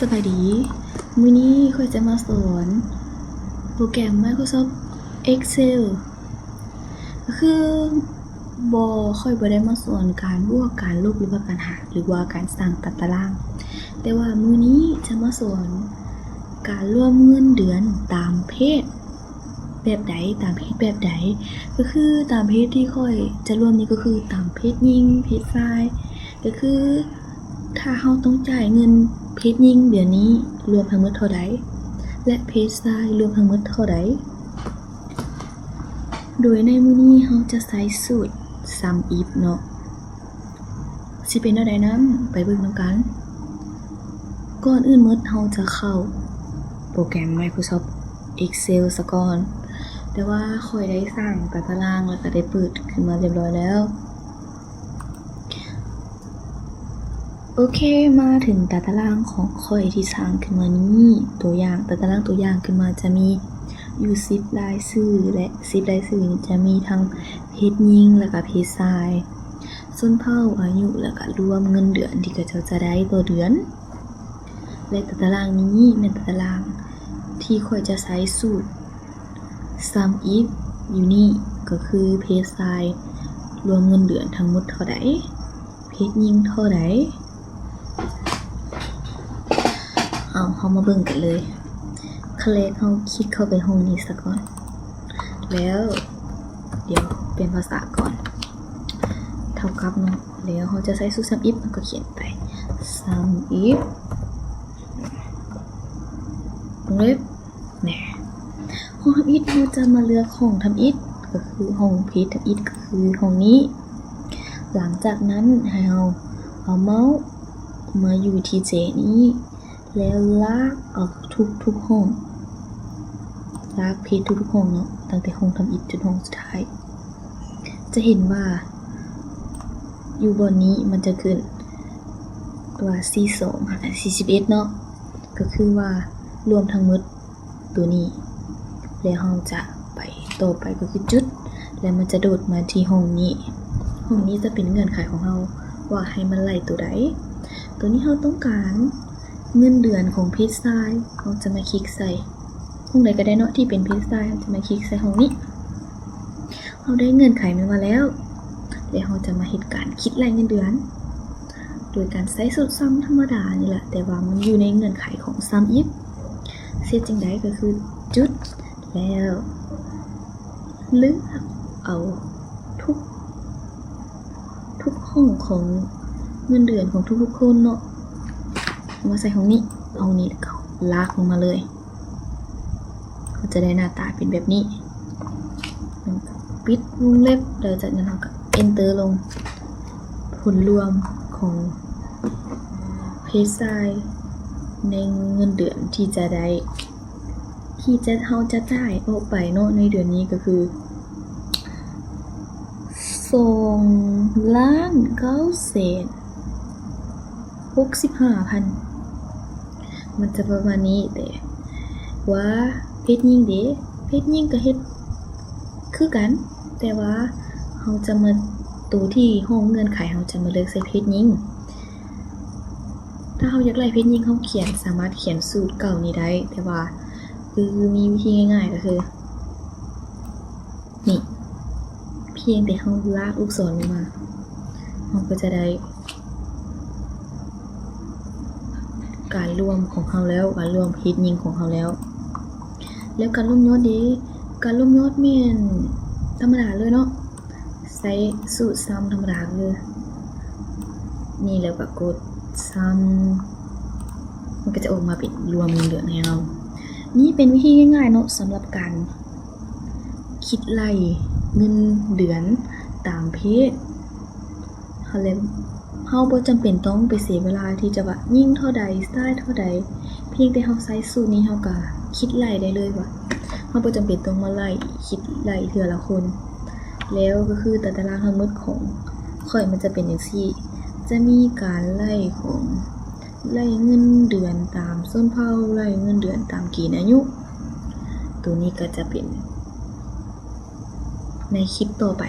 ສະບາຍດີ, ມື້ນີ້ຂ້ອຍຈະມາສອນໂປຣແກຣມ Microsoft Excel. ກໍຄືບໍ່, ຂ້ອຍບໍ່ໄດ້ມາສອນການບວກ, ການລົບ ຫຼືວ່າການຫານ ຫຼືວ່າການສ້າງຕາຕະລາງ, ແຕ່ວ່າມື້ນີ້ຈະມາສອນການລວມເງິນເດືອນຕາມເພຈ. ແບບໃດ, ຕາມເພຈແບບໃດ? ກໍຄືຕາມເພຈທີ່ຂ້ອຍຈະລວມນີ້ ກໍຄືຕາມເພຈຍິງ, ເພຈຊາຍ. ກໍຄືຖ້າເຮົາຕ້ອງຈ່າຍເງິນເພຈຍິງເດືອນນີ້ລວມທັງໝົດເທົ່າໃດ ແລະ ເພຈຊາຍລວມທັງໝົດເທົ່າໃດ? ໂດຍໃນມື້ນີ້ເຮົາຈະໃຊ້ສູດ Sum If ເນາະ. ຊິເປັນແນວໃດນັ້ນ ໄປເບິ່ງນຳກັນ. ກ່ອນອື່ນໝົດເຮົາຈະເຂົ້າໂປຣແກຣມ Microsoft Excel ສາກ່ອນ, ແຕ່ວ່າຂ້ອຍໄດ້ສ້າງຕາຕະລາງ ແລ້ວກໍໄດ້ເປີດຂຶ້ນມາຮຽບຮ້ອຍແລ້ວ. ໂອເຄ, ມາເຖິງຕາຕະລາງຂອງຂ້ອຍທີ່ສ້າງຂຶ້ນມານີ້, ຕົວຢ່າງ, ຕາຕະລາງຕົວຢ່າງຂຶ້ນມາຈະມີຢູ່ສິບລາຍຊື່ ແລະ ສິບລາຍຊື່ນີ້ຈະມີທັງເພຈຍິງ ແລະ ກໍເພຈຊາຍ. ຊົນເຜົ່າ, ອາຍຸ ແລ້ວກະລວມເງິນເດືອນທີ່ເຂົາເຈົ້າຈະໄດ້ຕໍ່ເດືອນ ແລະ ຕາຕະລາງນີ້ແມ່ນຕາຕະລາງທີ່ຂ້ອຍຈະໃຊ້ສູດ Sum If ຢູ່ນີ້, ກໍຄືເພຈຊາຍລວມເງິນເດືອນທັງໝົດເທົ່າໃດ, ເພຈຍິງເທົ່າໃດ. ເອົາ, ເຮົາມາເບິ່ງກັນເລີຍ. ຂັ້ນແລກເຮົາຄລິກເຂົ້າໄປຫ້ອງນີ້ສາກ່ອນ ແລ້ວ ດຽວປ່ຽນພາສາກ່ອນ, ເທົ່າກັບເນາະ, ແລ້ວເຮົາຈະໃຊ້ສູດ Sum If ເຮົາກໍຂຽນໄປ Sum If ວົງເລັບ ແນ່. ຫ້ອງທຳອິດເຮົາຈະມາເລືອກຫ້ອງທຳອິດ, ກໍຄືຫ້ອງເພຈທຳອິດ, ກໍຄືຫ້ອງນີ້. ຫຼັງຈາກນັ້ນໃຫ້ເຮົາເອົາເມົ້າມາຢູ່ທີ່ J ນີ້ ແລ້ວລາກເອົາທຸກໆຫ້ອງ, ລາກເພຈທຸກໆຫ້ອງເນາະ, ຕັ້ງແຕ່ຫ້ອງທຳອິດຈົນຫ້ອງສຸດທ້າຍ. ຈະເຫັນວ່າຢູ່ບ່ອນນີ້ມັນຈະຂຶ້ນວ່າ ສີ່ສອງ ຫາ ສີ່ສິບເອັດ ເນາະ, ກໍຄືວ່າລວມທັງໝົດ ຕົວນີ້ ແລ້ວເຮົາຈະໄປຕໍ່ໄປກໍຄືຈຸດ ແລ້ວມັນຈະໂດດມາທີ່ຫ້ອງນີ້. ຫ້ອງນີ້ຈະເປັນເງື່ອນໄຂຂອງເຮົາວ່າໃຫ້ມັນໄລ່ຕົວໃດ. ຕົວນີ້ເຮົາຕ້ອງການເງິນເດືອນຂອງເພຈຊາຍ, ເຮົາຈະມາຄລິກໃສ່ຫ້ອງໃດກໍໄດ້ເນາະ ທີ່ເປັນເພຈຊາຍ, ເຮົາຈະມາຄລິກໃສ່ຫ້ອງນີ້. ເຮົາໄດ້ເງື່ອນໄຂມັນມາແລ້ວ ແລ້ວເຮົາຈະມາເຮັດການຄິດໄລ່ເງິນເດືອນ ໂດຍການໃຊ້ສູດ Sum ທຳມະດານີ້ແຫຼະ, ແຕ່ວ່າມັນຢູ່ໃນເງື່ອນໄຂຂອງ Sum If. ເຮັດຈັ່ງໃດ? ກໍຄືຈຸດ ແລ້ວເລືອກເອົາທຸກ ທຸກຫ້ອງຂອງເງິນເດືອນຂອງທຸກໆຄົນເນາະ ມາໃສ່ຫ້ອງນີ້, ເອົານີ້ ແລ້ວກໍລາກລົງມາເລີຍ. ກໍຈະໄດ້ໜ້າຕາເປັນແບບນີ້, ປິດວົງເລັບ ແລ້ວຈາກນັ້ນເຮົາກໍ Enter ລົງ. ຜົນລວມຂອງເພຈຊາຍໃນເງິນເດືອນທີ່ຈະໄດ້ ທີ່ຈະ ເຮົາຈະຈ່າຍອອກໄປເນາະ ໃນເດືອນນີ້ກໍຄື ສອງລ້ານເກົ້າແສນຫົກສິບຫ້າພັນ ມັນຈະປະມານນີ້. ແຕ່ວ່າເພຈຍິງເດ? ເພຈຍິງກໍເຮັດຄືກັນ, ແຕ່ວ່າເຮົາຈະມາ ໂຕທີ່ຫ້ອງເງື່ອນໄຂ ເຮົາຈະມາເລືອກໃສ່ເພຈຍິງ. ຖ້າເຮົາຢາກໄລ່ເພຈຍິງ ເຮົາຂຽນ ສາມາດຂຽນສູດເກົ່ານີ້ໄດ້, ແຕ່ວ່າຄືມີວິທີງ່າຍໆ ກໍຄື ນີ້ ພຽງແຕ່ເຮົາລາກລູກສອນລົງມາ ເຮົາກໍຈະໄດ້ການລວມຂອງເຮົາແລ້ວ, ການລວມເພຈຍິງຂອງເຮົາແລ້ວ. ແລ້ວການລວມຍອດເດ? ການລວມຍອດແມ່ນທຳມະດາເລີຍເນາະ, ໃຊ້ສູດ Sum ທຳມະດາເລີຍ. ນີ້ ແລ້ວກໍກົດ Sum ມັນກໍຈະອອກມາເປັນລວມເງິນເດືອນໃຫ້ເຮົາ. ນີ້ເປັນວິທີງ່າຍໆເນາະ ສຳລັບການຄິດໄລ່ເງິນເດືອນຕາມເພຈ. ເຮົາ ເຮົາບໍ່ຈຳເປັນຕ້ອງໄປເສຍເວລາທີ່ຈະວ່າຍິງເທົ່າໃດ ຊາຍເທົ່າໃດ, ພຽງແຕ່ເຮົາໃຊ້ສູດນີ້ ເຮົາກໍຄິດໄລ່ໄດ້ເລີຍວ່າ ເຮົາບໍ່ຈຳເປັນຕ້ອງມາໄລ່ ຄິດໄລ່ເທື່ອລະຄົນ. ແລ້ວກໍຄືຕາຕະລາງທັງໝົດຂອງຂ້ອຍມັນຈະເປັນຈັ່ງຊີ້, ຈະມີການໄລ່ຂອງ ໄລ່ເງິນເດືອນຕາມຊົນເຜົ່າ, ໄລ່ເງິນເດືອນຕາມເກນອາຍຸ. ໂຕນີ້ກໍຈະເປັນໃນຄລິບຕໍ່ໄປ.